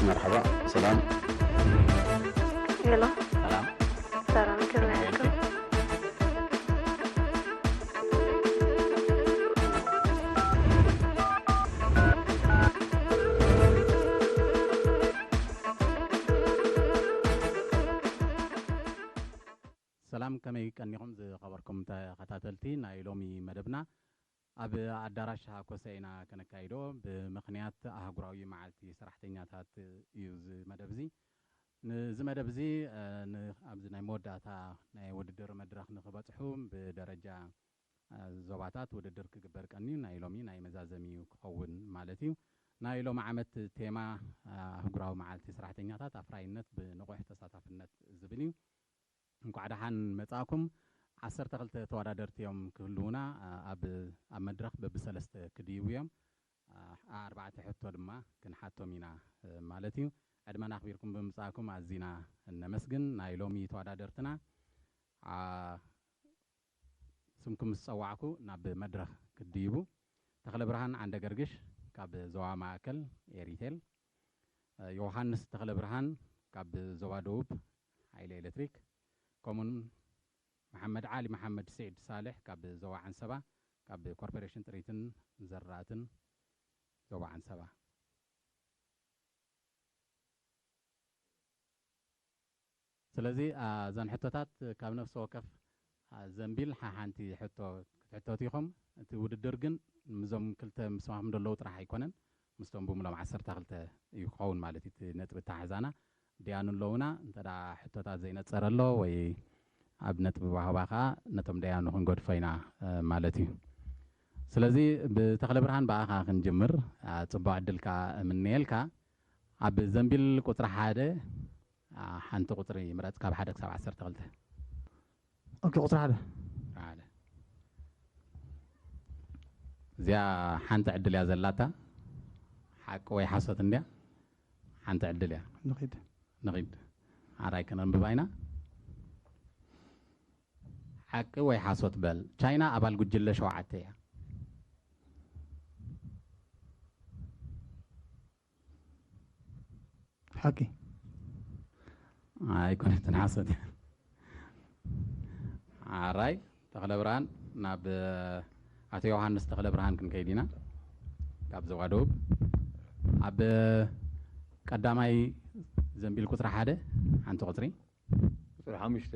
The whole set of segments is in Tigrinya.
መርሓባ፣ ሰላም። ሄሎ፣ ሰላም ሰላም፣ ከመይ ኣለኩም? ሰላም፣ ከመይ ቀኒኹም ዝኸበርኩም ተኸታተልቲ ናይ ሎሚ መደብና? ኣብ ኣዳራሽ ሃኮሰ ኢና ከነካይዶ ብምኽንያት ኣህጉራዊ መዓልቲ ሰራሕተኛታት እዩ እዚ መደብ እዚ። ንዚ መደብ እዚ ኣብዚ ናይ መወዳእታ ናይ ውድድር መድረኽ ንክበፅሑ ብደረጃ ዞባታት ውድድር ክግበር ቀንዩ ናይ ሎሚ ናይ መዛዘሚ እዩ ክኸውን ማለት እዩ። ናይ ሎሚ ዓመት ቴማ ኣህጉራዊ መዓልቲ ሰራሕተኛታት ኣፍራይነት ብንቑሕ ተሳታፍነት ዝብል እዩ። እንኳዕ ደሓን መጻእኩም። ዓሰርተ ክልተ ተወዳደርቲ እዮም ክህልዉና ኣብ ኣብ መድረኽ በብሰለስተ ክድይቡ እዮም። ኣርባዕተ ሕቶ ድማ ክንሓቶም ኢና ማለት እዩ። ዕድመና ኣኽቢርኩም ብምጻእኩም ኣዚና እነመስግን። ናይ ሎሚ ተወዳደርትና ስምኩም ምስ ጸዋዕኩ ናብ መድረኽ ክትድይቡ። ተኽለብርሃን ዓንደገርግሽ ካብ ዞባ ማእከል ኤሪቴል፣ ዮሃንስ ተኽለብርሃን ካብ ዞባ ደቡብ ሓይሊ ኤሌክትሪክ፣ ከምኡን መሓመድ ዓሊ መሓመድ ስዒድ ሳልሕ ካብ ዞባ ዓንሰባ ካብ ኮርፖሬሽን ጥሪትን ዘራእትን ዞባ ዓንሰባ። ስለዚ እዘን ሕቶታት ካብ ነፍሲ ወከፍ ዘንቢል ሓሓንቲ ሕቶ ክትሕተቱ ኢኹም። እቲ ውድድር ግን ምዞም ክልተ ምስማኹም ዘለዉ ጥራሕ ኣይኮነን፣ ምስቶም ብምሎም ዓሰርተ ክልተ እዩ ክኸውን ማለት እዩ። እቲ ነጥቢ ኣተሓሕዛና ድያኑ ኣለዉና። እንተ ደኣ ሕቶታት ዘይነጸረ ኣሎ ወይ ኣብ ነጥቢ ዋህባ ከኣ ነቶም ደያኑ ክንገድፎ ኢና ማለት እዩ። ስለዚ ብተኽለ ብርሃን ብኣኻ ክንጅምር። ጽቡቕ ዕድል ከኣ እምነየልካ። ኣብ ዘንቢል ቁጽሪ ሓደ ሓንቲ ቁጽሪ ምረጽ፣ ካብ ሓደ ክሳብ ዓሰርተ ክልተ። ኦኬ፣ ቁጽሪ ሓደ። ሓደ። እዚኣ ሓንቲ ዕድል እያ ዘላታ። ሓቂ ወይ ሓሶት እንድያ? ሓንቲ ዕድል እያ። ንኺድ። ንኺድ። ኣራይ ከነንብባ ኢና። ሓቂ ወይ ሓሶት በል። ቻይና ኣባል ጉጅለ ሸውዓተ እያ። ሓቂ። ኣይኮነትን፣ ሓሶት እያ። ኣራይ ተኽለ ብርሃን፣ ናብ ኣቶ ዮሃንስ ተኽለ ብርሃን ክንከይድ ኢና። ካብ ዞባ ደቡብ ኣብ ቀዳማይ ዘንቢል ቁጽሪ ሓደ ሓንቲ ቁጽሪ። ቁጽሪ ሓሙሽተ።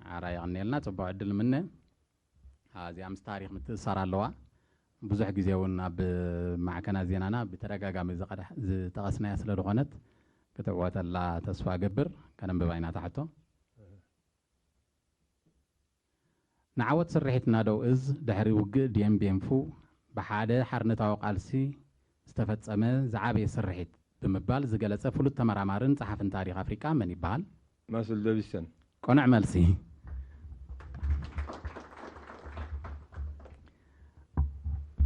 ኣራይ የቐንየልና፣ ጽቡቕ ዕድል ምነ። እዚኣ ምስ ታሪኽ ምትእሳር ኣለዋ። ብዙሕ ግዜ እውን ኣብ ማዕከናት ዜናና ብተደጋጋሚ ዝጠቐስናያ ስለ ዝኾነት ክትዕወተላ ተስፋ እገብር። ከነንብባ ኢና እታ ሕቶ። ንዓወት ስርሒት ናደው እዝ ድሕሪ ውግእ ዲየምቤንፉ ብሓደ ሓርነታዊ ቃልሲ ዝተፈጸመ ዝዓበየ ስርሒት ብምባል ዝገለጸ ፍሉጥ ተመራማርን ጸሓፍን ታሪኽ ኣፍሪቃ መን ይበሃል? ማስል ደቪሰን። ቅኑዕ መልሲ።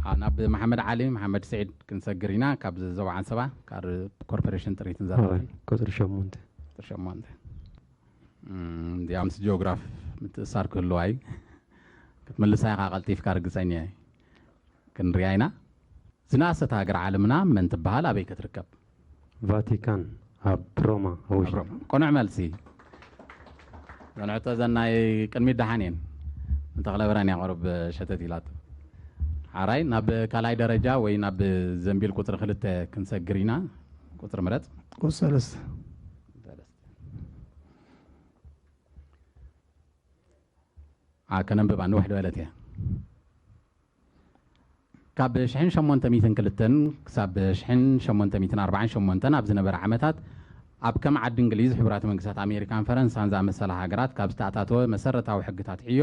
ኣብ ናብ መሓመድ ዓሊ መሓመድ ስዒድ ክንሰግር ኢና። ካብ ዞባ ዓንሰባ ካብ ኮርፖሬሽን ጥሪትን ዘራትን። ቁፅሪ ሸሞንተ። ቁፅሪ ሸሞንተ። እም፣ እዚኣ ምስ ጂኦግራፍ ምትእሳር ክህልዋ እዩ። ክትምልሳ ኢኻ ቀልጢፍካ፣ ርግፀኛ እየ። ክንሪኣ ኢና። ዝነኣሰት ሃገር ዓለምና መን ትበሃል? ኣበይ ከ ትርከብ? ቫቲካን ኣብ ሮማ፣ ኣብ ሮማ። ቅኑዕ መልሲ። ዘንሕቶ ዘናይ ቅድሚት ደሓን እየን። ንተኽለ ብርሃን እያ ቁሩብ ሸተት ኢላቶ። ሓራይ ናብ ካልኣይ ደረጃ ወይ ናብ ዘንቢል ቁፅሪ ክልተ ክንሰግር ኢና። ቁፅሪ ምረፅ። ቁፅሪ ሰለስተ። ኣ፣ ከነንብባ ንውሕ ዝበለት እያ። ካብ ሽሕን ሸሞንተ ሚእትን ክልተን ክሳብ ሽሕን ሸሞንተ ሚእትን ኣርባዓን ሸሞንተን ኣብ ዝነበረ ዓመታት ኣብ ከም ዓዲ እንግሊዝ፣ ሕቡራት መንግስታት ኣሜሪካን ፈረንሳን ዝኣመሰላ ሃገራት ካብ ዝተኣታተወ መሰረታዊ ሕግታት ዕዮ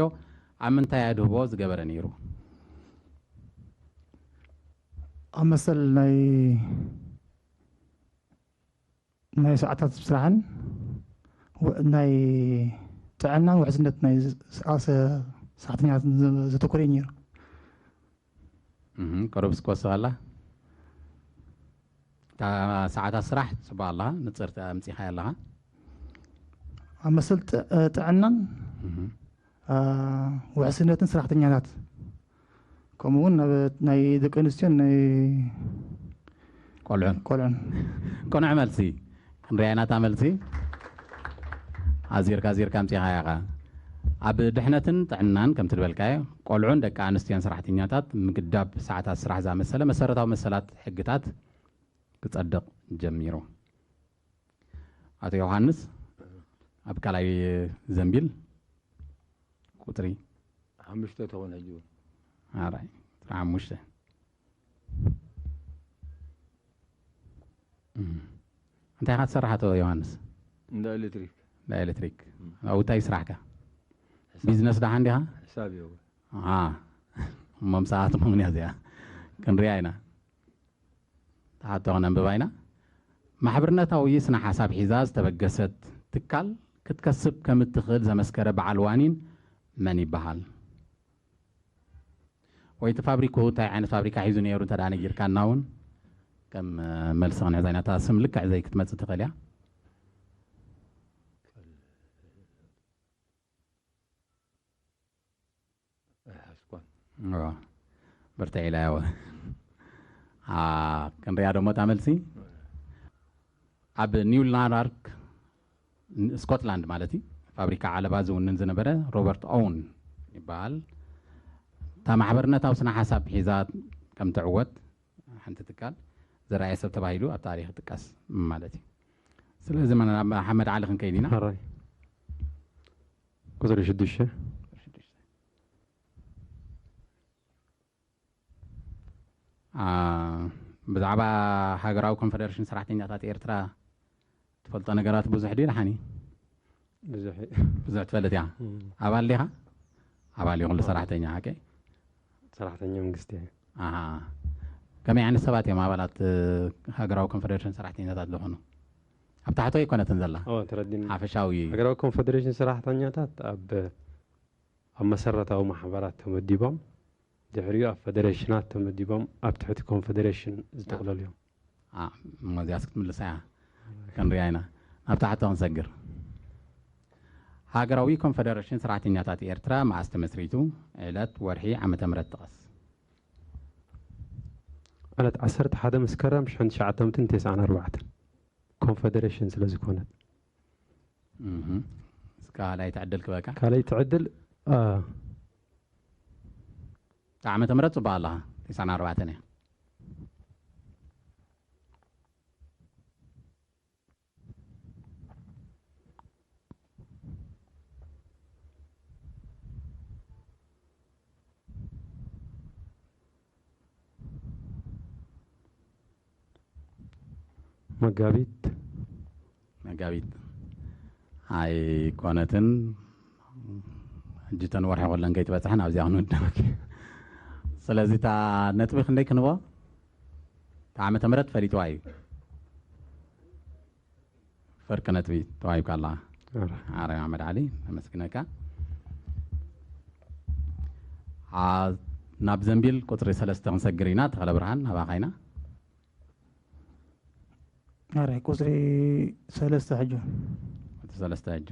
ኣብ ምንታይ ኣድህቦ ዝገበረ ነይሩ? ኣብ መሰል ናይ ናይ ሰዓታት ስራሕን ናይ ጥዕናን ውሕስነት ናይ ሰራሕተኛታትን ዘተኮረ እዩ ነይሩ። እህ፣ ቅሩብ እስኪ ወስኽ ኣላ። እታ ሰዓታት ስራሕ ጽቡቕ ኣለኻ፣ ንጽርቲ ኣምጺኻያ ኣለኻ። ኣብ መሰል ጥዕናን ውሕስነትን ሰራሕተኛታት ከምኡ እውን ናይ ደቂ ኣንስትዮን ናይ ቆልዑን። ቆልዑን። ቅኑዕ መልሲ። ክንሪኣ ኢና እታ መልሲ። ኣዚርካ ኣዚርካ ኣምጺኻያ ኢኻ። ኣብ ድሕነትን ጥዕናን ከምቲ ዝበልካዮ፣ ቆልዑን ደቂ ኣንስትዮን ሰራሕተኛታት ምግዳብ ሰዓታት ስራሕ ዝኣመሰለ መሰረታዊ መሰላት ሕግታት ክጸድቕ ጀሚሩ። ኣቶ ዮሃንስ፣ ኣብ ካልኣይ ዘንቢል ቁጽሪ ሓሙሽተ ተኾነ ሕጂ እውን። ኣራይ፣ ቁጽሪ ሓሙሽተ። እም። እንታይ ኢኻ ትሰርሕ ኣቶ ዮሃንስ? እንዳ ኤሌክትሪክ። እንዳ ኤሌክትሪክ። እም። ኣብኡ እንታይ ስራሕካ? ሕሳብ። ቢዝነስ ደሓን ዲኻ? ሕሳብ እየ። ኣሃ። እሞ ምሳኻ ትመምንያ እዚኣ። ክንሪኣ ኢና። ተሓቶ ክነንብባ ኢና። ማሕበርነታዊ ስነ ሓሳብ ሒዛ ዝተበገሰት ትካል ክትከስብ ከም እትኽእል ዘመስከረ በዓል ዋኒን መን ይበሃል? ወይ እቲ ፋብሪክኡ እንታይ ዓይነት ፋብሪካ ሒዙ ነይሩ እንተ ደኣ ነጊርካና እውን ከም፣ እ፣ መልሲ ክንሕዛ ኢና። እታ ስም ልክዕ ዘይክትመጽእ ትኽእል እያ። ኣይሓዝኳን። እዎ። ብርትዕ ኢላ እያ። ዋ። ኣ፣ ክንሪኣ ደሞ እታ መልሲ? ኣብ ኒው ላናርክ፣ ን-፣ ስኮትላንድ ማለት እዩ፣ ፋብሪካ ዓለባ ዝውንን ዝነበረ ሮበርት ኦውን ይበሃል። እታ ማሕበርነታዊ ስነ ሓሳብ ሒዛ ከም ትዕወት ሓንቲ ትካል ዘርኣየ ሰብ ተባሂሉ ኣብ ታሪኽ ይጥቀስ ማለት እዩ። ስለዚ መን-፣ ናብ ሓመድ ዓሊ ክንከይድ ኢና። ሕራይ። ቁጽሪ ሽዱሽተ። ኣ፣ ብዛዕባ ሃገራዊ ኮንፈደሬሽን ሰራሕተኛታት ኤርትራ ትፈልጦ ነገራት ብዙሕ ድዩ ደሓን እዩ? ብዙሕ እዩ። ብዙሕ ትፈልጥ እያ? እም። ኣባል ዲኻ? ኣባል እዩ ኩሉ ኣባል። ሰራሕተኛ፣ ሓቀይ? ሰራሕተኛ መንግስቲ እየ። ኣሃ። ከመይ ዓይነት ሰባት እዮም ኣባላት፣ እ፣ ሃገራዊ ኮንፈደሬሽን ሰራሕተኛታት ዝኾኑ? ኣብ ታሕቶ ኣይኮነትን ዘላ? ኦ፣ ተረዲኒ። ሓፈሻዊ። ሃገራዊ ኮንፈደሬሽን ሰራሕተኛታት ኣብ፣ ኣብ መሰረታዊ ማሕበራት ተመዲቦም፣ ድሕሪኡ ኣብ ፈደሬሽናት ተመዲቦም፣ ኣብ ትሕቲ ኮንፈደሬሽን ዝጥቕለሉ እዮም። ኣ፣ እሞ እዚኣስ ክትምልሳ እያ። ክንሪኣ ኢና። ናብታ ሕቶ ክንሰግር። ሃገራዊ ኮንፈደሬሽን ሰራሕተኛታት ኤርትራ መኣስ ተመስሪቱ? ዕለት፣ ወርሒ፣ ዓመተ ምህረት ጥቐስ። ዕለት ዓሰርተ ሓደ መስከረም ሽሕን ትሽዓተ ሚእትን ተስዓን ኣርባዕተን። ኮንፈደሬሽን ስለ ዝኾነት። እህ። እስከ ካልኣይቲ ዕድል ክበካ። ካልኣይቲ ዕድል፣ ኣ፣ እታ ዓመተ ምህረት ጽቡቕ ኣለኻ። ተስዓን ኣርባዕተን እያ። መጋቢት። መጋቢት ኣይኮነትን። ሕጂ እተን ወርሒ ኩለን ከይትበጽሐን ኣብዚኣ ክንውድእ። ስለዚ እታ ነጥቢ ክንደይ ክንቦ? እታ ዓመተ ምህረት ፈሊጥዋ እዩ። ፍርቂ ነጥቢ ተዋሂብካ ኣለኻ። ኣረ። ኣረ መሓመድ ዓሊ፣ ነመስግነካ። ኣ፣ ናብ ዘንቢል ቁጽሪ ሰለስተ ክንሰግር ኢና። ተኸለ ብርሃን፣ ናባኻ ኢና። ኣረ፣ ቁጽሪ ሰለስተ ሕጂ። ቁጽሪ ሰለስተ ሕጂ።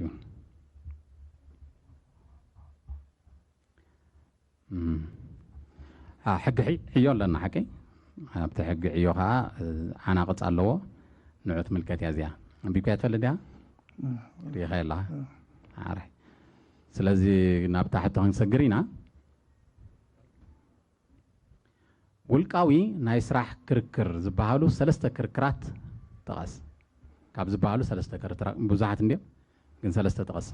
እም። ኣ፣ ሕጊ ዒ-፣ ዕዮ ኣለና፣ ሓቀይ? ኣብቲ ሕጊ ዕዮ ኸዓ፣ እ፣ ዓናቕጽ ኣለዎ። ንዑ ትምልከት እያ እዚኣ። ኣንቢብካያ ትፈልጥ ዲኻ? እም። ርኢኻያ ኣለኻ? እም። ኣረ። ስለዚ ናብታ ሕቶ ክንሰግር ኢና። ውልቃዊ ናይ ስራሕ ክርክር ዝበሃሉ ሰለስተ ክርክራት ጥቐስ። ካብ ዝበሃሉ ሰለስተ ክርክራት፣ ብዙሓት እንድዮም፣ ግን ሰለስተ ጥቐስ።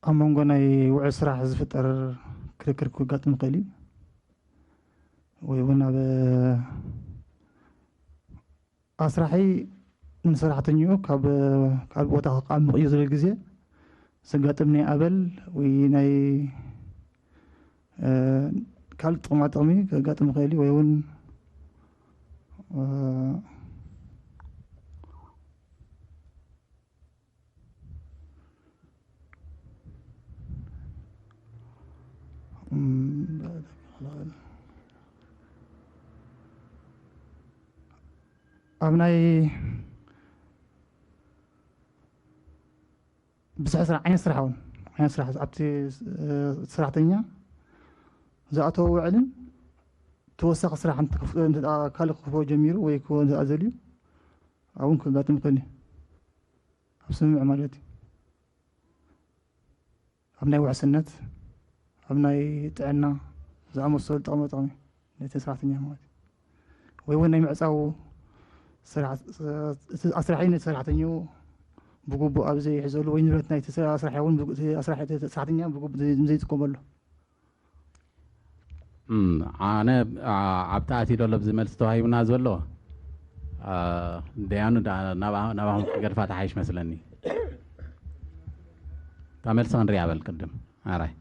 ኣብ መንጎ ናይ ውዕል ስራሕ ዝፍጠር ክርክር ክጋጥም ይኽእል እዩ። ወይ እውን ኣብ ኣስራሒ ንሰራሕተኛኡ ካብ ካልእ ቦታ ክቃምቕ እዩ ዝብል ግዜ ዘጋጥም ናይ ኣበል ወይ ናይ፣ እ፣ ካልእ ጥቕማ ጥቕሚ ከጋጥም ይኽእል እዩ። ወይ እውን፣ እ፣ እም፣ ኣብ ናይ ብዝሒ ስራሕ፣ ዓይነት ስራሕ እውን፣ ዓይነት ስራሕ ኣብቲ፣ እ፣ ሰራሕተኛ ዝኣተዎ ውዕልን ተወሳኺ ስራሕ እንተ ክፍ- እንተ ደኣ ካልእ ክኽፈሎ ጀሚሩ ወይ ክወ- እንተ ደኣ ዘልዩ ኣብኡ እውን ከጋጥም ይኽእል እዩ። ኣብ ስምምዕ ማለት እዩ። ኣብ ናይ ውሕስነት፣ ኣብ ናይ ጥዕና ዝኣመሰሉ ጥቕማ ጥቕሚ ነቲ ሰራሕተኛ ማለት እዩ። ወይ እውን ናይ ምዕጻው ስራሕ፣ እቲ ኣስራሒ ነቲ ሰራሕተኛኡ ብግቡእ ኣብ ዘይሕዘሉ ወይ ንብረት ናይቲ ስራ- ኣስራሒ እውን ብግ- እቲ ኣስራሒ እቲ ሰራሕተኛ ብግቡእ ዘይ- ዘይጥቀመሉ። እም፣ ኣነ ኣ- ኣብቲ ኣትዩ ዘሎ ብዚ መልሲ ተዋሂቡና ዘሎ ኣ፣ ደያኑ ዳ- ናብኣ- ናባኹም ክገድፋ ተሓይሽ መስለኒ። እታ መልሲ ክንሪኣ በል ቅድም ኣራይ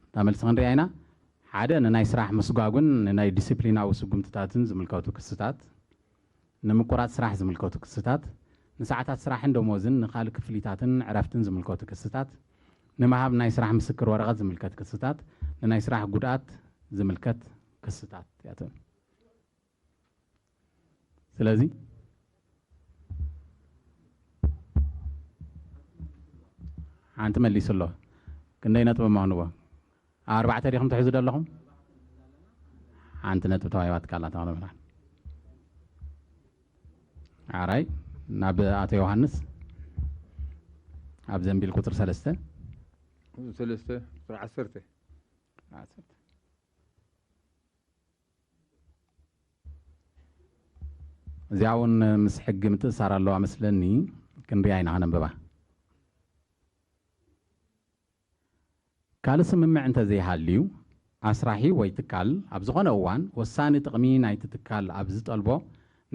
እታ መልሲ ክንሪኣ ኢና። ሓደ ንናይ ስራሕ ምስጓጉን ንናይ ዲስፕሊናዊ ስጉምትታትን ዝምልከቱ ክስታት፣ ንምቁራጽ ስራሕ ዝምልከቱ ክስታት፣ ንሰዓታት ስራሕን ደሞዝን ንኻልእ ክፍሊታትን ዕረፍትን ዝምልከቱ ክስታት፣ ንምሃብ ናይ ስራሕ ምስክር ወረቐት ዝምልከት ክስታት፣ ንናይ ስራሕ ጉድኣት ዝምልከት ክስታት እያ ትብል። ስለዚ ሓንቲ መሊሱ ኣሎ። ክንደይ ነጥቢ እሞ ክንዎ? ኣብ ኣርባዕተ ዲኹም ትሕዙ ዘለኹም? ሓንቲ ነጥቢ ተዋሂባትካ ኣላ ተኽለ ብርሃን። ኣራይ ናብ ኣቶ ዮሃንስ ኣብ ዘንቢል ቁፅሪ ሰለስተ ሰለስተ ቁፅሪ ዓሰርተ እዚኣ እውን ምስ ሕጊ ምትእሳር ኣለዋ መስለኒ። ክንሪኣ ኢና ከነንብባ። ካልእ ስምምዕ እንተዘይሃልዩ ኣስራሒ ወይ ትካል ኣብ ዝኾነ እዋን ወሳኒ ጥቕሚ ናይቲ ትካል ኣብ ዝጠልቦ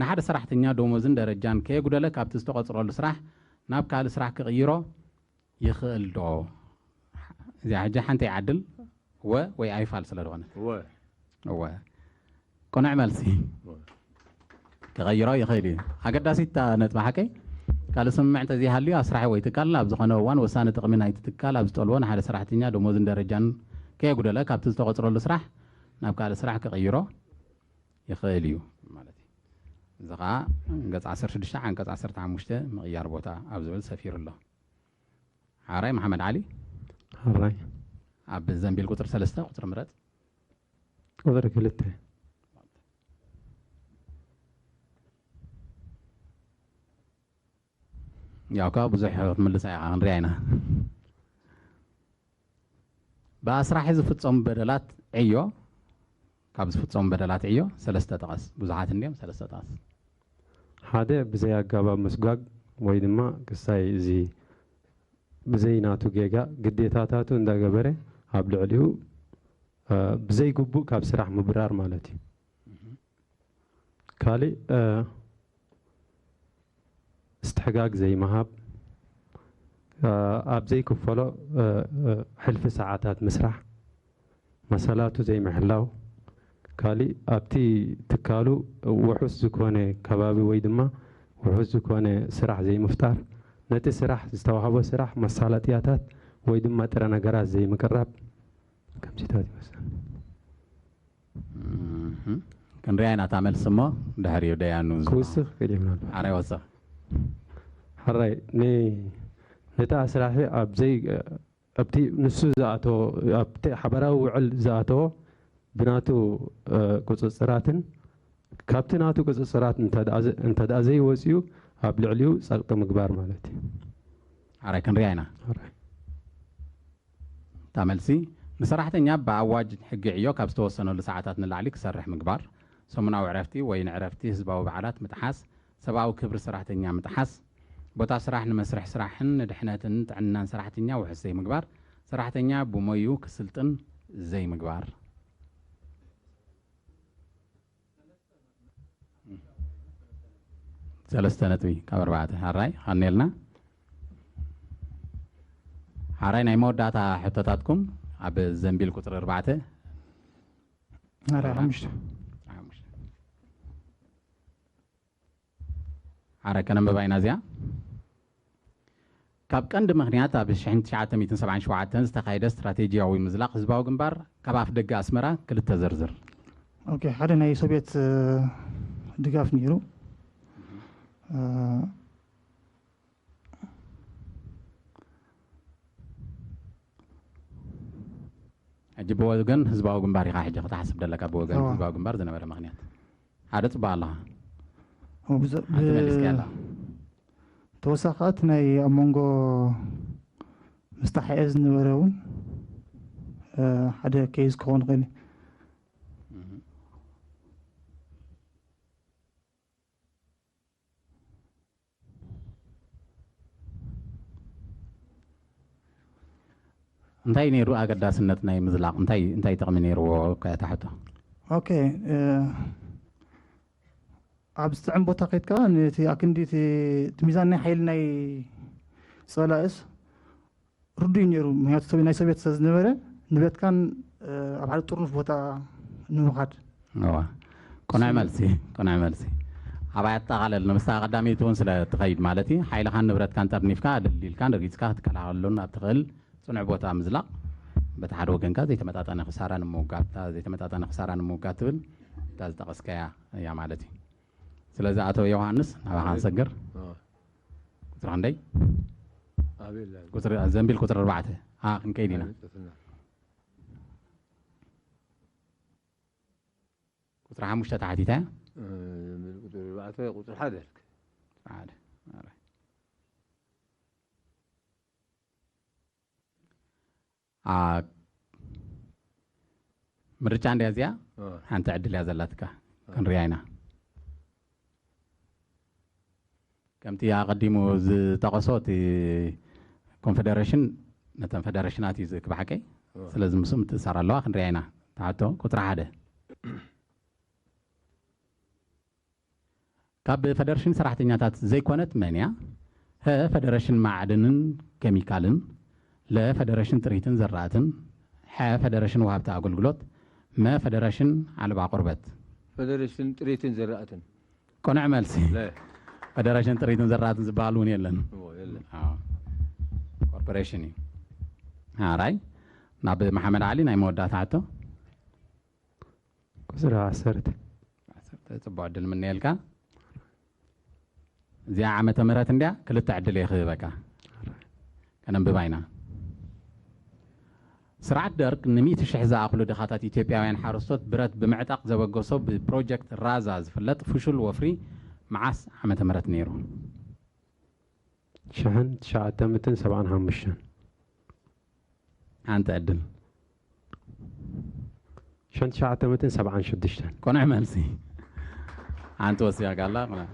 ንሓደ ሰራሕተኛ ደሞዝን ደረጃን ከየጉደለ ካብቲ ዝተቖፅረሉ ስራሕ ናብ ካልእ ስራሕ ክቕይሮ ይኽእል ዶ? እዚኣ ሕጂ ሓንቲ ይዓድል ወ ወይ ኣይፋል ስለ ዝኾነ ወ እወ ቅኑዕ መልሲ። ክቐይሮ ይኽእል እዩ። ኣገዳሲት እታ ነጥቢ ሓቀይ ካልእ ስምምዕ እንተዘይሃልዩ ኣስራሒ ወይ ትካል ኣብ ዝኾነ እዋን ወሳኒ ጥቕሚ ናይቲ ትካል ኣብ ዝጠልቦ ንሓደ ሰራሕተኛ ደሞዝን ደረጃን ከየጉደለ ካብቲ ዝተቖፅረሉ ስራሕ ናብ ካልእ ስራሕ ክቕይሮ ይኽእል እዩ ማለት እዩ። እዚ ከዓ ገፅ ዓሰርተ ሽዱሽተ ዓንቀፅ ዓሰርተ ሓሙሽተ ምቕያር ቦታ ኣብ ዝብል ሰፊሩ ኣሎ። ሓራይ መሓመድ ዓሊ ሓራይ ኣብ ዘንቢል ቁፅሪ ሰለስተ ቁፅሪ ምረፅ። ቁፅሪ ክልተ ያው ከዓ ብዙሕ ክትምልሳ ኢኻ ክንሪኣ ኢና። ብኣስራሒ ዝፍፀሙ በደላት ዕዮ ካብ ዝፍፀሙ በደላት ዕዮ ሰለስተ ጥቀስ። ብዙሓት እንዲዮም፣ ሰለስተ ጥቀስ። ሓደ ብዘይ ኣጋባብ ምስጓግ ወይ ድማ ክሳይ እዚ ብዘይ ናቱ ጌጋ ግዴታታቱ እንዳገበረ ኣብ ልዕሊኡ እ፣ ብዘይ ግቡእ ካብ ስራሕ ምብራር ማለት እዩ። ካሊእ እ፣ እስትሕጋግ ዘይምሃብ እ፣ ኣብ ዘይክፈሎ እ፣ እ፣ ሕልፊ ሰዓታት ምስራሕ መሰላቱ ዘይምሕላው፣ ካሊእ ኣብቲ ትካሉ ውሑስ ዝኾነ ከባቢ ወይ ድማ ውሑስ ዝኾነ ስራሕ ዘይምፍጣር፣ ነቲ ስራሕ ዝተዋህቦ ስራሕ መሳለጥያታት ወይ ድማ ጥረ ነገራት ዘይምቅራብ ከምዚታት ይመስል። ክንሪኣ ኢና እታ መልሲ እሞ ድሕሪኡ ደያኑ ክውስኽ ክእል ይብላል። ሓራይ ወስኽ። ሓራይ ነቲ ኣስራሒ ኣብዘይ ኣብቲ ንሱ ዝኣተዎ ኣብቲ ሓበራዊ ውዕል ዝኣተዎ ብናቱ ቁፅፅራትን ካብቲ ናቱ ቁፅፅራት እንተ ዘይወፅኡ ኣብ ልዕሊኡ ፀቕጢ ምግባር ማለት እዩ። ሓራይ ክንሪኣ ኢና። እታ መልሲ ንሰራሕተኛ ብኣዋጅ ሕጊ ዕዮ ካብ ዝተወሰነሉ ሰዓታት ንላዕሊ ክሰርሕ ምግባር፣ ሰሙናዊ ዕረፍቲ ወይ ንዕረፍቲ ህዝባዊ በዓላት ምጥሓስ፣ ሰብኣዊ ክብሪ ሰራሕተኛ ምጥሓስ፣ ቦታ ስራሕ ንመስርሕ ስራሕን ንድሕነትን ጥዕናን ሰራሕተኛ ውሑስ ዘይምግባር፣ ሰራሕተኛ ብሞይኡ ክስልጥን ዘይምግባር። ሰለስተ ነጥቢ ካብ ኣርባዕተ። ሓራይ ቐኒልና። ሓራይ ናይ መወዳእታ ሕቶታትኩም ኣብ ዘንቢል ቁፅሪ ኣርባዕተ። ሓራይ ሓሙሽተ። ሓራይ ከነንብባ ኢና እዚኣ። ካብ ቀንዲ ምኽንያት ኣብ ሽሕን ትሽዓተ ሚእትን ሰብዓን ሸውዓተን ዝተኻየደ ስትራቴጂያዊ ምዝላቕ ህዝባዊ ግንባር ካብ ኣፍ ደገ ኣስመራ ክልተ ዘርዝር። ኦኬ፣ ሓደ ናይ ሶቪየት ድጋፍ ነይሩ። ሕጂ ብወገን ህዝባዊ ግንባር ኢኻ ሕጂ ክትሓስብ ዘለካ፣ ብወገን እዋ። ህዝባዊ ግንባር ዝነበረ ምኽንያት ሓደ ጽቡቕ ኣለኻ። እው፣ ብዘ- ሓንቲ ብ- መሊስካያ ኣለኻ። ተወሳኺ እቲ ናይ ኣብ መንጎ ምስ ታሕኤ ዝነበረ እውን እ፣ ሓደ ኬዝ ክኸውን ይኽእል እዩ። እንታይ ነይሩ ኣገዳስነት ናይ ምዝላቕ? እንታይ እንታይ ጥቕሚ ነይርዎ? ከታሕቶ ኦኬ እ፣ ኣብ ዝጥዕም ቦታ ከይድካ ነቲ ኣክንዲ እቲ እቲ ሚዛን ናይ ሓይሊ ናይ ጸላእስ ርዱእ እዩ ነይሩ። ምክንያቱ ሶቪ- ናይ ሶቪየት ስለ ዝነበረ ንብረትካን እ፣ ኣብ ሓደ ጥርኑፍ ቦታ ንምኻድ እዋ፣ ቅኑዕ መልሲ፣ ቅኑዕ መልሲ። ኣባይ ኣጠቓለል፣ ንምስታ ቀዳመይቲ እውን ስለ ትኸይድ ማለት እዩ። ሓይልኻን ንብረትካን ጠርኒፍካ፣ ድልዲልካን ረጊጽካ ክትከላኸለሉን ኣብ ትኽእል ጽኑዕ ቦታ ምዝላቕ፣ በቲ ሓደ ወገንካ ዘይተመጣጠነ ክሳራ ንምውጋድ፣ እታ ዘይተመጣጠነ ክሳራ ንምውጋድ ትብል እታ ዝጠቐስካያ እያ ማለት እዩ። ስለዚ ኣቶ ዮሃንስ፣ ናባኻ ንሰግር። እ። ቁጽሪ ክንደይ? ኣበይ ኣላ? ቁጽሪ ዘንቢል ቁጽሪ ኣርባዕተ። ኣ ክንከይድ ኢና። ኣበይ ጽፍና? ቁጽሪ ሓሙሽተ ተሓቲታ እያ። እ፣ ቁጽሪ ኣርባዕተ፣ ቁጽሪ ሓደ ኣልክ። ሓደ። ኣረ። ኣ፣ ምርጫ እንድያ እዚኣ። እ። ሓንቲ ዕድል እያ ዘላትካ። ክንሪኣ ኢና። ከምቲ ኣቐዲሙ ዝጠቐሶ፣ እቲ ኮንፌደሬሽን ነተን ፌደሬሽናት እዩ ዝክብ ሓቀይ። እ። ስለዚ ምስኡ ምትእሳር ኣለዋ። ክንሪኣ ኢና። ተሓቶ ቁጽሪ ሓደ። ካብ ፌደሬሽን ሰራሕተኛታት ዘይኮነት መን እያ? ሀ፣ ፌደሬሽን ማዕድንን ኬሚካልን፣ ለ፣ ፌደሬሽን ጥሪትን ዘራእትን፣ ሐ፣ ፌደሬሽን ወሃብቲ ኣገልግሎት፣ መ፣ ፌደሬሽን ዓለባ ቆርበት። ፌደሬሽን ጥሪትን ዘራእትን። ቅኑዕ መልሲ። ለ። ፌደሬሽን ጥሪትን ዘራእትን ዝበሃል እውን የለን። እዎ፣ የለን። ኣዎ። ኮርፖሬሽን እዩ። ኣራይ፣ ናብ መሓመድ ዓሊ ናይ መወዳእታ ሕቶ። ቁጽሪ ዓሰርተ። ዓሰርተ፣ ጽቡቕ ዕድል ምነየልካ። እዚኣ ዓመተ ምህረት እንድያ፣ ክልተ ዕድል እየ ክህበካ። ከነንብባ ኢና። ስርዓት ደርግ ንሚእቲ ሽሕ ዝኣኽሉ ድኻታት ኢትዮጵያውያን ሓረስቶት ብረት ብምዕጣቕ ዘበገሶ ብፕሮጀክት ራዛ ዝፍለጥ ፍሹል ወፍሪ መዓስ ዓመተ ምህረት ነይሩ? ሽሕን ትሽዓተ ሚእትን ሰብዓን ሓሙሽተን። ሓንቲ ዕድል። ሽሕን ትሽዓተ ሚእትን ሰብዓን ሽዱሽተን። ቅኑዕ መልሲ። ሓንቲ ወሲኻ ኣላ። ቁኑዕ።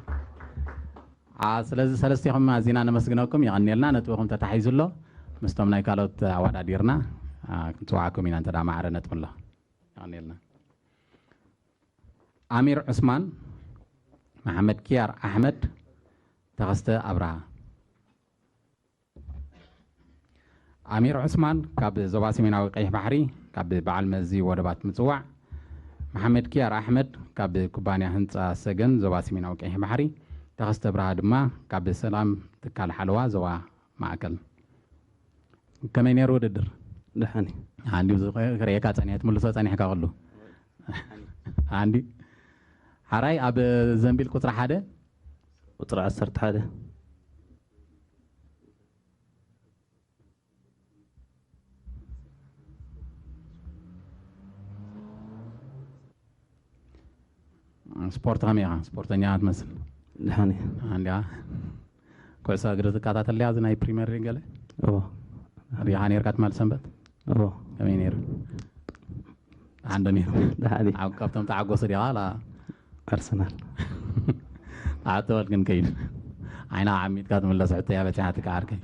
ኣ፣ ስለዚ ሰለስቲኹም ኣዚና ነመስግነኩም፣ የቐንየልና። ነጥብኹም ተታሒዙ ኣሎ። ምስቶም ናይ ካልኦት ኣወዳዲርና፣ ኣ፣ ክንጽውዓኩም ኢና እንተ ደኣ ማዕረ ነጥቢ ኣሎ። የቐንየልና። ኣሚር ዑስማን፣ መሓመድ ኪያር ኣሕመድ፣ ተኸስተ ኣብርሃ። ኣሚር ዑስማን ካብ ዞባ ሰሜናዊ ቀይሕ ባሕሪ፣ ካብ በዓል መዚ ወደባት ምጽዋዕ። መሓመድ ኪያር ኣሕመድ ካብ ኩባንያ ህንጻ ሰገን ዞባ ሰሜናዊ ቀይሕ ባሕሪ። ተኸስተ ኣብርሃ ድማ ካብ ሰላም ትካል ሓለዋ ዞባ ማእከል። ከመይ ነይሩ ውድድር? ደሓን እዩ። ኣንዲ ክርእየካ ጸኒሐ፣ ትምልሶ ጸኒሕካ ከሉ። ኣንዲ ሓራይ ኣብ ዘንቢል ቁጽሪ ሓደ። ቁጽሪ ዓሰርተ ሓደ። ስፖርት ከመይ ኢኻ? ስፖርተኛ ትመስል። ደሓን እዩ። ኣንዲያ ኩዕሶ እግሪ ትከታተል ድያ? እዚ ናይ ፕሪምየር ሊግ ገለ እዎ። ሪኢኻ ነይርካ ትማል ሰንበት? እዎ። ከመይ ነይሩ? ደሓን ዶ ነይሩ? ደሓን እዩ። ኣብ ካብቶም ተዓጎሱ ዲኻ? ላ ኣርሰናል። ኣተወል ግን ከይድ ዓይና ዓሚትካ ትምለስ ሕቶ እያ በጺሓትካ ዓርከይ።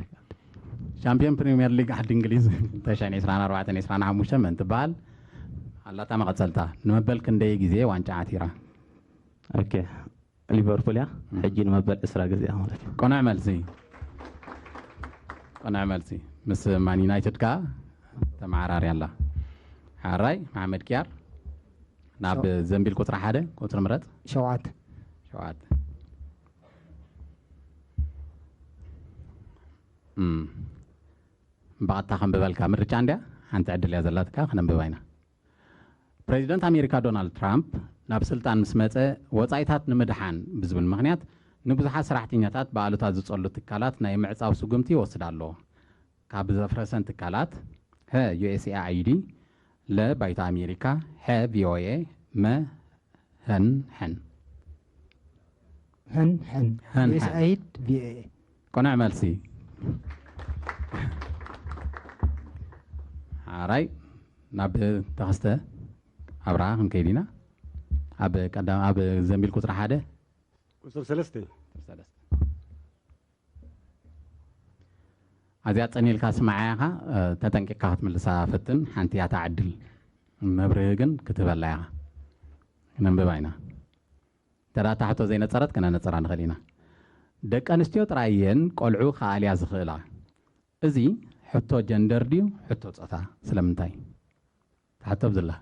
ሻምፒዮን ፕሪምየር ሊግ ዓዲ እንግሊዝ ክልተ ሽሕን ዕስራን ኣርባዕተን ዕስራን ሓሙሽተን መን ትበሃል? ኣላታ መቐጸልታ። ንመበል ክንደይ ግዜ ዋንጫ ዓቲራ? ኦኬ። ሊቨርፑል እያ። ሕጂ ንመበል ዕስራ ግዜ ማለት እዩ። ቅኑዕ መልሲ። ቅኑዕ መልሲ። ምስ ማን ዩናይትድ ከኣ ተመዓራርያ ኣላ። ሓራይ መሓመድ ኪያር ናብ ዘንቢል ቁጽሪ ሓደ ቁጽሪ ምረጽ። ሸውዓተ። ሸውዓተ። እም። ብቐጥታ ከንብበልካ ምርጫ እንድያ ሓንቲ ዕድል እያ ዘላትካ፣ ክነንብባ ኢና። ፕሬዚደንት ኣሜሪካ ዶናልድ ትራምፕ ናብ ስልጣን ምስ መጸ ወጻኢታት ንምድሓን ብዝብል ምኽንያት ንብዙሓት ሰራሕተኛታት ብኣሉታ ዝጸሉ ትካላት ናይ ምዕጻው ስጉምቲ ይወስድ ኣሎ። ካብ ዘፍረሰን ትካላት፣ ሀ፣ ዩ ኤስ ኤ ኣይ ዲ፣ ለ ባይታ ኣሜሪካ፣ ሐ ቪኦኤ፣ መ ህን ሕን። ህን ሕን ህን ሕን። ዩኤስኤይድ ቪኦኤ። ቅኑዕ መልሲ። ሓራይ ናብ ተኸስተ ኣብርሃ ክንከይድ ኢና። ኣብ ቀዳም ኣብ ዘንቢል ቁፅሪ ሓደ ቁፅሪ ሰለስተ። ኣዝያ ጸኒልካ ስምዓያ ኢኻ፣ እ፣ ተጠንቂቕካ ክትምልሳ ፈትን። ሓንቲ እያ እታ ዕድል፣ መብርሂ ግን ክትህበላ ኢኻ። ክነንብባ ኢና። እንተ ደኣ እታ ሕቶ ዘይነጸረት ክነነጽራ ንኽእል ኢና። ደቂ ኣንስትዮ ጥራይ እየን ቆልዑ ክኣልያ ዝኽእላ። እዚ ሕቶ ጀንደር ድዩ ሕቶ ጾታ? ስለምንታይ? እታ ሕቶ ኣብዚላ።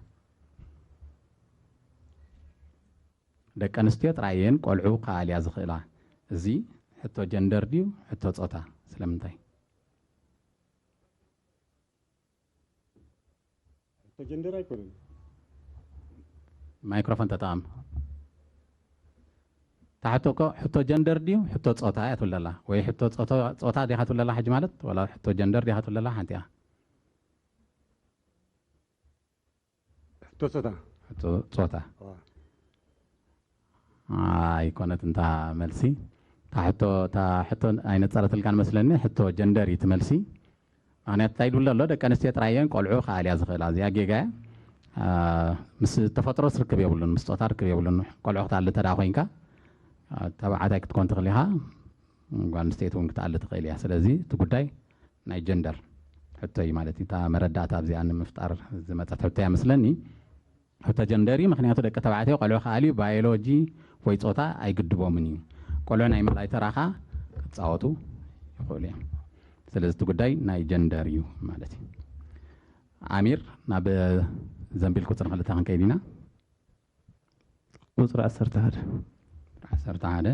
ደቂ ኣንስትዮ ጥራይ እየን ቆልዑ ክኣልያ ዝኽእላ። እዚ ሕቶ ጀንደር ድዩ ሕቶ ጾታ? ስለምንታይ? ሕቶ ጀንደር ኣይኮነን። ማይክሮፎን ተጠቐም። እታ ሕቶ እኮ ሕቶ ጀንደር ድዩ ሕቶ ጾታ እያ ትብል ዘላ? ወይ ሕቶ ጾታ፣ ጾታ ዲኻ ትብል ዘላ ሕጂ ማለት? ወላ ሕቶ ጀንደር ዲኻ ትብል ዘላ? ሓንቲ እያ። ሕቶ ጾታ። ሕቶ ጾታ። ዋ። ኣይኮነትን እታ መልሲ። እታ ሕቶ፣ እታ ሕቶ ኣይነጸረትልካን መስለኒ። ሕቶ ጀንደር እዩ እቲ መልሲ። ምኽንያቱ እንታይ ይብል ኣሎ? ደቂ ኣንስትዮ ጥራይ እየን ቆልዑ ክኣልያ ዝኽእላ። እዚኣ ጌጋ እያ። አ፣ ምስ ተፈጥሮስ ርክብ የብሉን፣ ምስ ጾታ ርክብ የብሉን። ቆልዑ ክትኣሊ እንተ ደኣ ኮይንካ፣ አ፣ ተባዕታይ ክትኮን ትኽእል ኢኻ፣ ጓል ኣንስተይቲ እውን ክትኣሊ ትኽእል እያ። ስለዚ እቲ ጉዳይ ናይ ጀንደር ሕቶ እዩ ማለት እዩ። እታ መረዳእታ ኣብዚኣ ንምፍጣር ዝመጸት ሕቶ እያ መስለኒ። ሕቶ ጀንደር እዩ፣ ምኽንያቱ ደቂ ተባዕትዮ ቆልዑ ክኣልዩ ባዮሎጂ ወይ ጾታ ኣይግድቦምን እዩ። ቆልዑ ናይ ምእላይ ተራኻ ክጻወቱ ይኽእሉ እዮም። ስለዚ እቲ ጉዳይ ናይ ጀንደር እዩ ማለት እዩ። ኣሚር፣ ናብ ዘንቢል ቁጽሪ ክልተ ክንከይድ ኢና። ቁጽሪ ዓሰርተ ሓደ። ዓሰርተ ሓደ።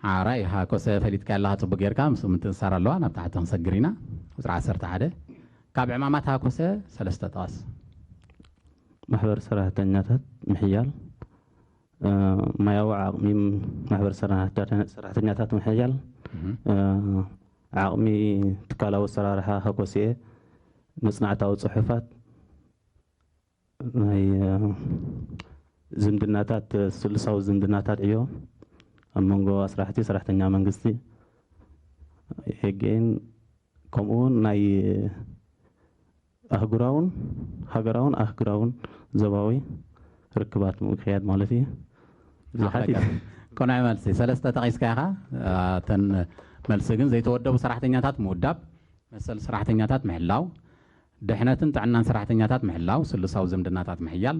ሓራይ ሃኮሰ ፈሊጥካ ኣለኻ ጽቡቅ ጌርካ፣ ምስኡ ምትእስሳር ኣለዋ። ናብ ታሕቲ ክንሰግር ኢና። ቁጽሪ ዓሰርተ ሓደ፣ ካብ ዕማማት ሃኮሰ ሰለስተ ጥቐስ። ማሕበር ሰራሕተኛታት ምሕያል፣ እ፣ ማያዊ ዓቕሚ ማሕበር ሰራሕተ-፣ ሰራሕተኛታት ምሕያል፣ እህ። እ፣ ዓቕሚ ትካላዊ ኣሰራርሓ ሃኮስኤ፣ መጽናዕታዊ ጽሑፋት፣ ናይ፣ እ፣ ዝምድናታት፣ ስሉሳዊ ዝምድናታት ዕዮ ኣብ መንጎ ኣስራሕቲ፣ ሰራሕተኛ መንግስቲ፣ ኤጌን፣ ከምኡ እውን ናይ ኣህጉራውን ሃገራውን ኣህጉራውን ዞባዊ ርክባት ምክያድ ማለት እዩ። ብዙሓት እዩ። ቅኑዕ መልሲ። ሰለስተ ጠቒስካ ኢኻ። እተን መልሲ ግን ዘይተወደቡ ሰራሕተኛታት ምውዳብ፣ መሰል ሰራሕተኛታት ምሕላው፣ ድሕነትን ጥዕናን ሰራሕተኛታት ምሕላው፣ ስሉሳዊ ዝምድናታት ምሕያል፣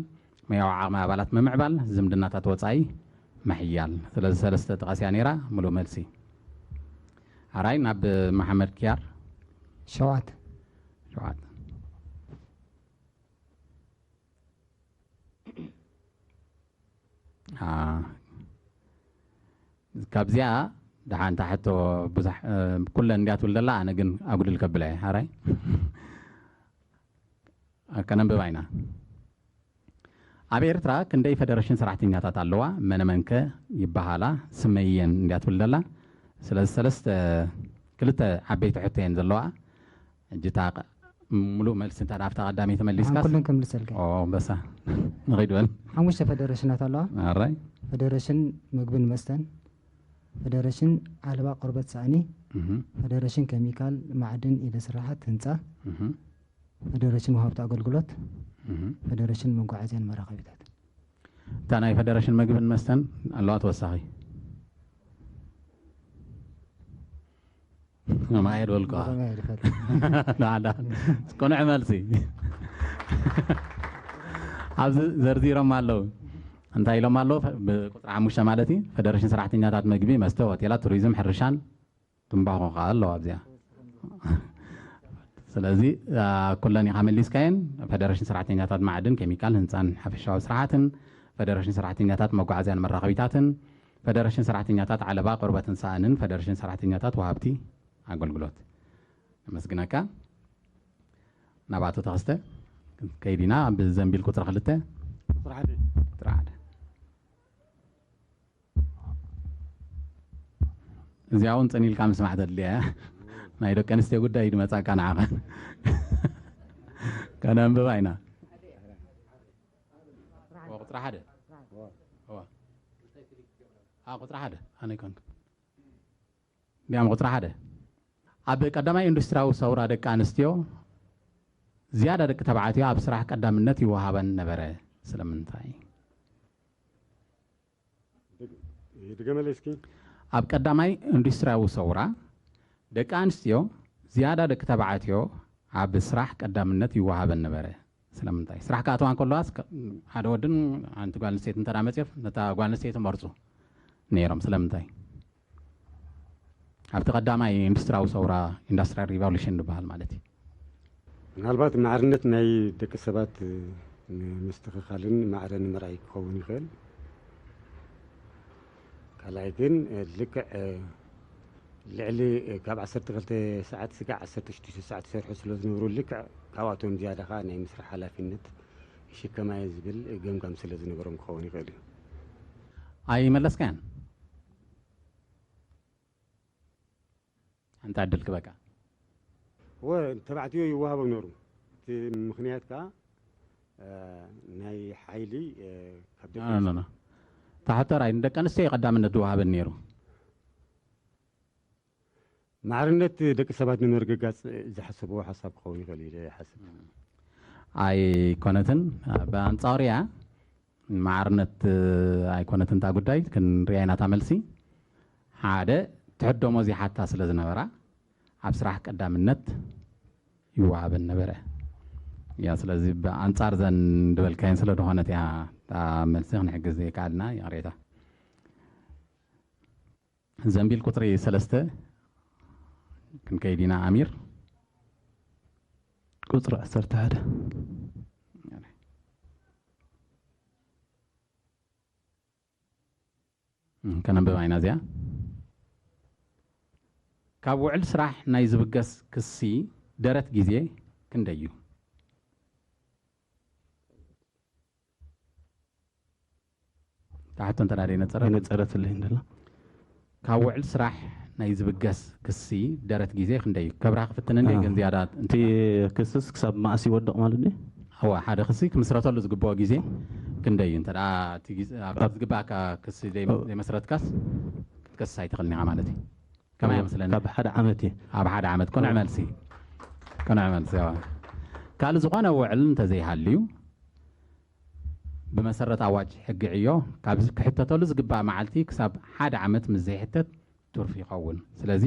ሞያዊ ዓቕሚ ኣባላት ምምዕባል፣ ዝምድናታት ወጻኢ ምሕያል። ስለዚ ሰለስተ ጠቐስ እያ ነይራ፣ ምሉእ መልሲ። ሓራይ ናብ መሓመድ ኪያር። ሸውዓተ። ሸውዓተ። አ፣ ካብዚኣ ደሓን እታ ሕቶ ብዙሕ፣ እ፣ ኩለን እንድያ ትብል ዘላ፣ ኣነ ግን ኣጉድል ከብላ እየ። ሓራይ ከነንብባ ኢና። ኣብ ኤርትራ ክንደይ ፈደረሽን ሰራሕተኛታት ኣለዋ? መነመንከ ይበሃላ? ስመይየን እንድያ ትብል ዘላ። ስለዚ ሰለስተ፣ ክልተ ዓበይቲ ሕቶ እየን ዘለዋ። ሕጂ እታ ቐ-፣ ምሉእ መልሲ እንተ ኣብታ ቀዳመይቲ መሊስካስ? ኩለን ከምልሰልካ። ኦ፣ በሳ። ንኺድ በል። ሓሙሽተ ፈደረሽናት ኣለዋ። ኣራይ። ፈደረሽን ምግብን መስተን፣ ፈደረሽን ዓለባ ቆርበት ሳእኒ፣ እህ። ፈደረሽን ኬሚካል፣ ማዕድን፣ ኢደ ስራሓት፣ ህንፃ፣ እህ። ፈደረሽን ወሃብቲ ኣገልግሎት፣ እህ። ፈደረሽን መጓዓዝያን መራኸቢታት። እታ ናይ ፈደረሽን ምግብን መስተን ኣለዋ ተወሳኺ? ማየት በልኳ። ኦሮምያ ይድፈር። ዳ፣ ዳ። ቅኑዕ መልሲ። ኣብዚ ዘርዚሮም ኣለዉ። እንታይ ኢሎም ኣለዉ? ፈ-፣ ብቁፅሪ ሓሙሽተ ማለት እዩ። ፈደረሽን ሰራሕተኛታት ምግቢ፣ መስተ፣ ሆቴላት፣ ቱሪዝም፣ ሕርሻን ትንባኾ ከዓ ኣለዋ ኣብዚኣ። ስለዚ፣ አ፣ ኩለን ኢኻ መሊስካየን። ፈደረሽን ሰራሕተኛታት ማዕድን፣ ኬሚካል፣ ህንፃን ሓፈሻዊ ስራሓትን፣ ፈደረሽን ሰራሕተኛታት መጓዓዝያን መራኸቢታትን፣ ፈደረሽን ሰራሕተኛታት ዓለባ ቆርበትን ሳእንን፣ ፈደረሽን ሰራሕተኛታት ወሃብቲ ኣገልግሎት። ነመስግነካ። ናብ ኣቶ ተኸስተ ከይዲና፣ ብዘንቢል ቁፅሪ ክልተ። ቁፅሪ ሓደ። ቁፅሪ ሓደ። እዚኣ እውን ፅን ኢልካ ምስማዕ ተድልያ እያ። ናይ ደቂ ኣንስትዮ ጉዳይ ድመጻካ ንዓኻ። ከነንብባ ኢና። እዋ፣ ቁጽሪ ሓደ። እዋ። ኣ፣ ቁጽሪ ሓደ። ኣነ ይኮንኩ። እንዲያም ቁጽሪ ሓደ። ኣብ ቀዳማይ ኢንዱስትሪያዊ ሰውራ ደቂ ኣንስትዮ ዝያዳ ደቂ ተባዕትዮ ኣብ ስራሕ ቀዳምነት ይወሃበን ነበረ። ስለምንታይ? ድግ-፣ ድገመለይ እስኪ። ኣብ ቀዳማይ ኢንዱስትሪያዊ ሰውራ ደቂ ኣንስትዮ ዝያዳ ደቂ ተባዕትዮ ኣብ ስራሕ ቀዳምነት ይወሃበን ነበረ። ስለምንታይ? ስራሕ ክኣትዋ እንከለዋስ ከ-፣ ሓደ ወድን ሓንቲ ጓል ኣንስተይቲ እንተ ደኣ መጽዮፍ፣ ነታ ጓል ኣንስተይቲ መርጹ ነይሮም። ስለምንታይ? ኣብቲ ቀዳማይ ኢንዱስትሪያዊ ሰውራ፣ ኢንዱስትሪያል ሪቮሉሽን ዝበሃል ማለት እዩ። ምናልባት ማዕርነት ናይ ደቂ ሰባት ንምስትኽኻልን ማዕረ ንምርኣይ ክኸውን ይኽእል። ካልኣይ ግን፣ እ፣ ልክዕ፣ እ፣ ልዕሊ፣ እ፣ ካብ ዓሰርተ ክልተ ሰዓት ስጋዕ ዓሰርተ ሽዱሽተ ሰዓት ይሰርሑ ስለ ዝነበሩ፣ ልክዕ ካብኣቶም ዝያዳ ኸኣ ናይ ምስራሕ ሓላፊነት ይሽከማ እየ ዝብል ገምጋም ስለ ዝነበሮም ክኸውን ይኽእል እዩ። ኣይመለስካያን? ሓንቲ ዕድል ክበካ። እወ፣ ተባዕትዮ ይወሃቦም ነይሩ። እቲ ምኽንያት ከኣ፣ እ፣ ናይ ሓይሊ፣ እ፣ ካብ ደቂ ኖ፣ ኖ፣ ኖ፣ ኖ። እታ ሕቶ ራይ ንደቂ ኣንስትዮ እዩ ቀዳምነት ዝወሃበን ነይሩ። ማዕርነት ደቂ ሰባት ንምርግጋጽ ዝሓሰብዎ ሓሳብ ክኸውን ይኽእል እዩ ኢለ ይሓስብ። ኣይኮነትን። ብኣንጻሩ እያ። ማዕርነት ኣይኮነትን እታ ጉዳይ፣ ክንሪኣ ኢና እታ መልሲ። ሓደ፣ ትሕት ደሞዝ ይሓታ ስለ ዝነበራ፣ ኣብ ስራሕ ቀዳምነት ይወሃበን ነበረ። ያ፣ ስለዚ ብኣንጻር ዘን ዝበልካየን ስለ ዝኾነት እያ እታ መልሲ ክንሕግዝ ዘይከኣልና፣ ይቕሬታ። ዘንቢል ቁጽሪ ሰለስተ ክንከይድ ኢና፣ ኣሚር። ቁጽሪ ዓሰርተ ሓደ። እም፣ ከነንብባ ኢና እዚኣ። ካብ ውዕል ስራሕ ናይ ዝብገስ ክሲ ደረት ግዜ ክንደይ እዩ? እታ ሕቶ እንተ ደኣ ዘይነጸረት? ኣይነጸረትለይን ደላ። ካብ ውዕል ስራሕ ናይ ዝብገስ ክሲ ደረት ግዜ ክንደይ እዩ? ከብርሃ ክፍትን እንደ ኣዎ። ግን ዝያዳ እቲ ክስስ ክሳብ መኣስ ይወድቕ ማለት ድዩ? እወ፣ ሓደ ክሲ ክምስረተሉ ዝግብኦ ግዜ ክንደይ እዩ? እንተ ደኣ እቲ ግዜ፣ ኣብቲ ኣብ ዝግብኣካ ክሲ ዘይ-፣ ኦ። ዘይመስረትካስ ክትከስስ ኣይትኽእልን ኢኻ ማለት እዩ። ከመይ ኦ፣ ይመስለኒ? ካብ ሓደ ዓመት እዩ። ኣብ ሓደ ዓመት። ቅኑዕ ኦ። መልሲ። ቅኑዕ መልሲ፣ እወ። ካልእ ዝኾነ ውዕል እንተዘይሃልዩ፣ ብመሰረት ኣዋጅ ሕጊ ዕዮ፣ ካብ ዝ-፣ ክሕተተሉ ዝግባእ መዓልቲ ክሳብ ሓደ ዓመት ምስ ዘይሕተት ትርፊ ይኸውን። ስለዚ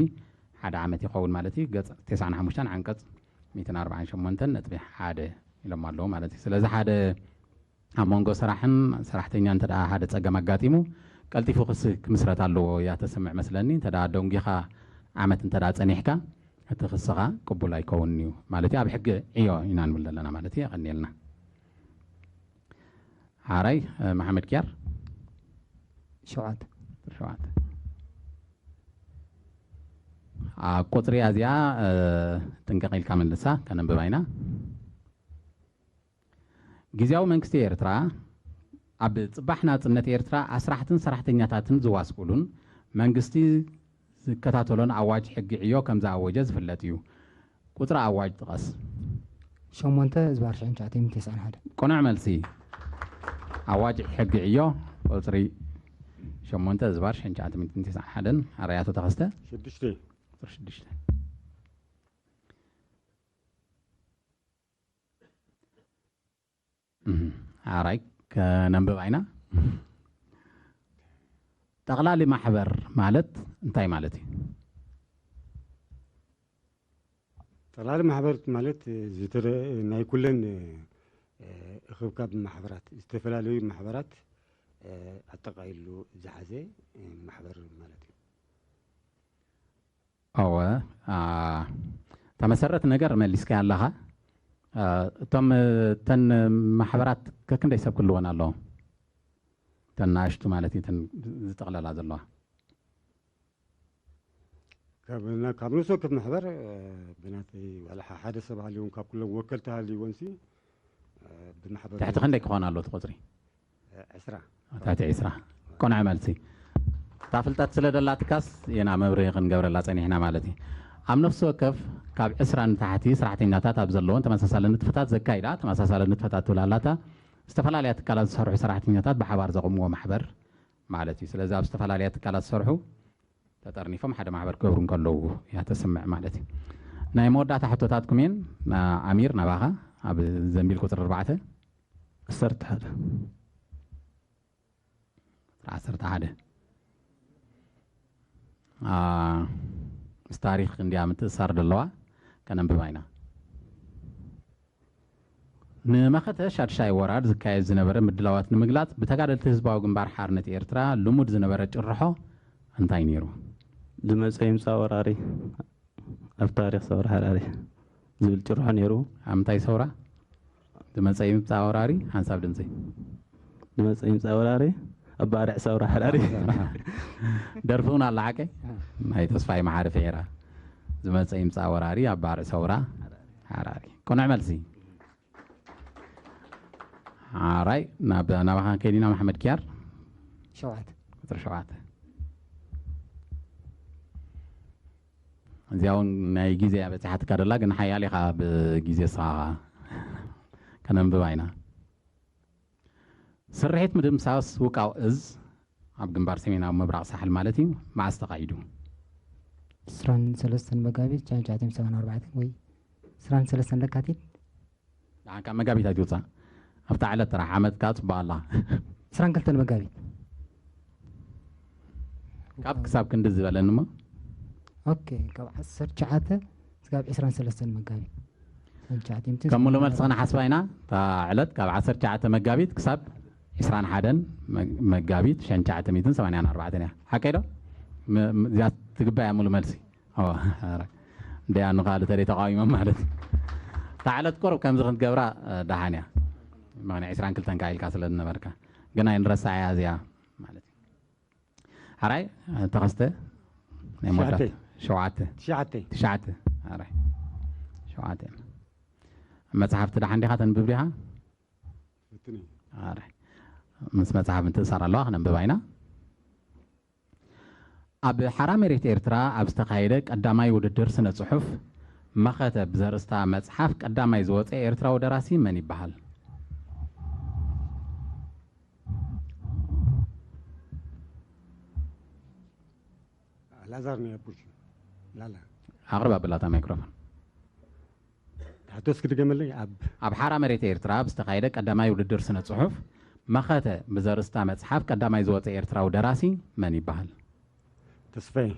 ሓደ ዓመት ይኸውን ማለት እዩ። ገጽ ተስዓን ሓሙሽተን ዓንቀጽ ሚእትን ኣርባዓን ሸሞንተን ነጥቢ ሓደ ኢሎም ኣለዉ ማለት እዩ። ስለዚ ሓደ ኣብ መንጎ ሰራሕን ሰራሕተኛን እንተ ደኣ ሓደ ጸገም ኣጋጢሙ፣ ቀልጢፉ ክሲ ክምስረት ኣለዎ እያ ተስምዕ መስለኒ። እንተ ደኣ ደንጒኻ ዓመት እንተ ደኣ ጸኒሕካ፣ እቲ ክስኻ ቅቡል ኣይከውንን እዩ ማለት እዩ። ኣብ ሕጊ ዕዮ ኢና ንብል ዘለና ማለት እዩ። የቐንየልና። ሓራይ፣ እ፣ መሓመድ ኪያር። ሸውዓተ። ሸውዓተ። ኣብ ቁጽሪ እዚኣ፣ እ፣ ጥንቅቕ ኢልካ መልሳ፣ ከነንብባ ኢና። ግዝያዊ መንግስቲ ኤርትራ ኣብ ጽባሕ ናጽነት ኤርትራ ኣስራሕትን ሰራሕተኛታትን ዝዋስኡሉን መንግስቲ ዝከታተሎን ኣዋጅ ሕጊ ዕዮ ከም ዝኣወጀ ዝፍለጥ እዩ። ቁጽሪ ኣዋጅ ጥቐስ። ሸሞንተ ዝባር ሽሕን ትሽዓተ ሚእትን ተስዓን ሓደን። ቅኑዕ መልሲ። ኣዋጅ ሕጊ ዕዮ ቁጽሪ ሸሞንተ ዝባር ሽሕን ትሽዓተ ሚእትን ተስዓን ሓደን። ኣርኣያ ኣቶ ተኸስተ። ሽዱሽተ። ቁጽሪ ሽዱሽተ። እህ፣ ኣራይ፣ ከነንብባ ኢና። ጠቕላሊ ማሕበር ማለት እንታይ ማለት እዩ? ጠቕላሊ ማሕበር ማለት፣ ዝተረ-፣ ናይ ኩለን፣ እ፣ እኽብካብ ማሕበራት፣ ዝተፈላለዩ ማሕበራት፣ እ፣ ኣጠቓሊሉ ዝሓዘ፣ እ፣ ማሕበር ማለት እዩ። እወ፣ አ፣ እታ መሰረት ነገር መሊስካያ ኣለኻ። አ፣ እቶም፣ እተን ማሕበራት ከክንደይ ሰብ ክህልወን ኣለዎ? እተን ንኣሽቱ ማለት እዩ፣ እተን ዝጠቕለላ ዘለዋ። ካብ፣ ና-፣ ካብ ነፍሲ ወከፍ ማሕበር፣ እ፣ ብናተይ ዋላ ሓ-፣ ሓደ ሰብ ሃልዩን ካብ ኩሎም ወከልቲ ሃልዩዎንሲ፣ እ፣ ብማሕበር ትሕቲ ክንደይ ክኾን ኣለዎ እቲ ቁጽሪ? እ፣ ዕስራ። ትሕቲ ዕስራ። ቅኑዕ መልሲ። እታ ፍልጠት ስለ ደላትካስ ኢና መብርሂ ክንገብረላ ጸኒሕና ማለት እዩ። ኣብ ነፍሲ ወከፍ ካብ ዕስራ ንታሕቲ ሰራሕተኛታት ኣብ ዘለዎን ተመሳሳሊ ንጥፈታት ዘካይዳ፣ ተመሳሳሊ ንጥፈታት ትብል ኣላታ፣ ዝተፈላለያ ትካላት ዝሰርሑ ሰራሕተኛታት ብሓባር ዘቑምዎ ማሕበር ማለት እዩ። ስለዚ ኣብ ዝተፈላለያ ትካላት ዝሰርሑ ተጠርኒፎም ሓደ ማሕበር ክገብሩ እንከለዉ እያ ተስምዕ ማለት እዩ። ናይ መወዳእታ ሕቶታትኩም እየን። ና-፣ ኣሚር፣ ናባኻ ኣብ ዘንቢል ቁፅሪ ኣርባዕተ። ዓሰርተ ሓደ። ዓሰርተ ሓደ። አ፣ ምስ ታሪኽ እንድያ ምትእሳር ዘለዋ፣ ከነንብባ ኢና። ንመኸተ ሻድሻይ ወራር ዝካየድ ዝነበረ ምድላዋት ንምግላጽ፣ ብተጋደልቲ ህዝባዊ ግንባር ሓርነት ኤርትራ ልሙድ ዝነበረ ጭርሖ እንታይ ነይሩ? ዝመጸ ይምጻእ ወራሪ፣ ኣብ ታሪኽ ሰውራ ሓራሪ ዝብል ጭርሖ ነይሩ። ኣብ ምንታይ ሰውራ? ዝመጸ ይምጻእ ወራሪ፣ ሓንሳብ ድምጺ። ዝመጸ ይምጻእ ወራሪ፣ ኣብ ባርዕ ሰውራ ሓራሪ። ደርፊ እውን ኣላ ሓቀይ? ናይ ተስፋይ መሓሪ ፍሒራ። ዝመጸ ይምጻእ ወራሪ፣ ኣብ ባርዕ ሰውራ ሓራሪ። ቅኑዕ መልሲ። ሓራይ፣ ናብ፣ ናባኻ ከይዲና መሓመድ ኪያር። ሸውዓተ። ቁጽሪ ሸውዓተ። እዚኣ እውን ናይ ግዜ እያ በጺሓትካ ደላ፣ ግን ሓያል ኢኻ ብግዜ ስኻ ከነንብባ ኢና። ስርሒት ምድምሳስ ውቃው እዝ ኣብ ግንባር ሰሜናዊ ምብራቕ ሳሕል ማለት እዩ፣ መዓስ ተኻይዱ? ዕስራን ሰለስተን መጋቢት ሻድሻይ ሚእትን ሰብዓን ኣርባዕተን ወይ ዕስራን ሰለስተን ለካቲት። ደሓን ካብ መጋቢት ኣይትውጻእ። ኣብታ ዕለት ጥራሕ ዓመት ከኣ ጽቡቕ ኣላ። ዕስራን ክልተን መጋቢት። ካብ ክሳብ ክንዲ ዝበለኒ እሞ። ኦኬ፣ ካብ ዓሰርተ ትሽዓተ ክሳብ ዕስራን ሰለስተን መጋቢት። ዕስራን ትሽዓተ ሚእትን ከም ሙሉ ሰብዓን መልሲ ኣርባዕተን። ክንሓስባ ኢና። እታ ዕለት ካብ ዓሰርተ ትሽዓተ መጋቢት ክሳብ ዕስራን ሓደን መ-፣ መጋቢት ሸንቻዕተ ሚእትን ሰማንያን ኣርባዕተን እያ። ሓቀይ ዶ? ም-፣ ም-፣ እዚኣ ትግባእ እያ ሙሉ መልሲ። ኦ፣ ኧረ። እንደ ኣኑ ካልእ ተለይ ተቃዊሞም ማለት እዩ። እታ ዕለት ቁሩብ ከምዚ ክንትገብራ፣ እ፣ ደሓን እያ። ምኽንያት ዕስራን ክልተን ከኣ ኢልካ ስለ ዝነበርካ። ግን ኣይንረሳዕ እያ እዚኣ ማለት እዩ። ሓራይ፣ እ፣ ተኸስተ፣ ናይ መወዳእታ። ትሽዓተ። ሸውዓተ። ትሽዓተ። ትሽዓተ። ሓራይ። ሸውዓተ። መጽሓፍቲ ደሓን ዲኻ ተንብብ ዲኻ? ፈትኒ። ኣረ፣ ምስ መጽሓፍ ምትእሳር ኣለዋ፣ ክነንብባ ኢና። ኣብ ሓራ መሬት ኤርትራ ኣብ ዝተኻየደ ቀዳማይ ውድድር ስነ ጽሑፍ መኸተ ብዘርእስታ መጽሓፍ ቀዳማይ ዝወጸ ኤርትራዊ ደራሲ መን ይበሃል? ኣልኣዛር ናይ ኣቦልሲ ላላ። ኣቕርብ ኣበላታ ማይክሮፎን። ሕቶ እስኪ ድገመለይ። ኣብ ኣብ ሓራ መሬት ኤርትራ ኣብ ዝተኻየደ ቀዳማይ ውድድር ስነ ጽሑፍ መኸተ ብዘርእስታ መጽሓፍ ቀዳማይ ዝወጸ ኤርትራዊ ደራሲ መን ይበሃል? ተስፋዬ።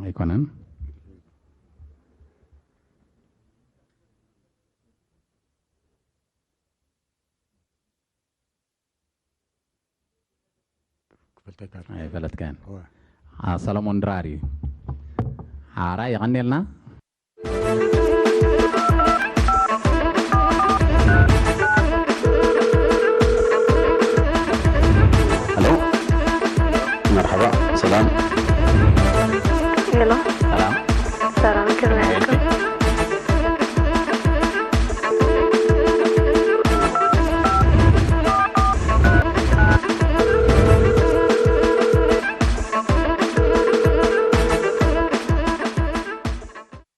ኣይኮነን። ክፈልጠካ። ኣይፈለጥካን። እወ። አ፣ ሰሎሞን ድራር እዩ። ሓራይ የቐንየልና። ሄሎ፣ መርሓባ፣ ሰላም። ሄሎ።